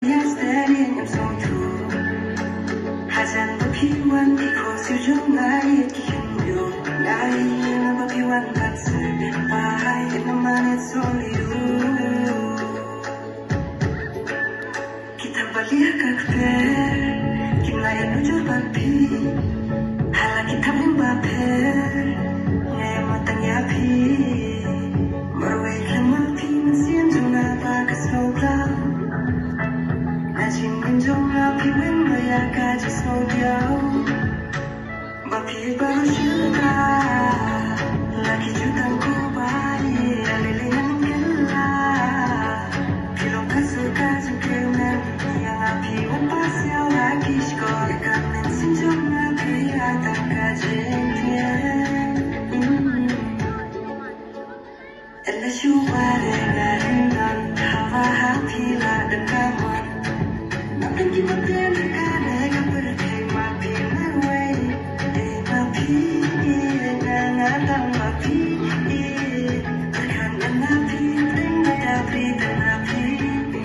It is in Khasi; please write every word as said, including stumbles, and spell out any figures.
Yes, Daddy, I'm so true. Hajan ba phi wan ki khoh siew jong nga ïeit ki khyndiat. Nga ïeit ba phi wan ban sah bha ïa ka man it's only you. Ki thap ba lieh ka kper kim lah ïanujor bad phi. Hala ki thap ïing ba pher nga ïa matang ïa phi. Marwei khlem ma phi mynsiem jong nga ba ka sngewklam. Na jingim jong nga phi weng ma ïa ka jingsngewdiaw. Ba phi baroh shu ta la ki jutang ko ba ïa lei lei nang kylla. Phi long ka sur ka jingkyrmen ïa nga phi wan pasiaw ha ki shkor ïa ka mynsiem jong nga phi ïa tang ka jingkyrmen. Ella shu ba re nga ring ngan haba ha phi la dang ka mon. Nga pyn ki ba pyn ka ne ka pyrthei ma phi marwei. Dei ma phi ïeit nga nga tang ma phi ïeit. Pyrkhat ngan ma phi pdeng ba da phi tang ma phi ïeit.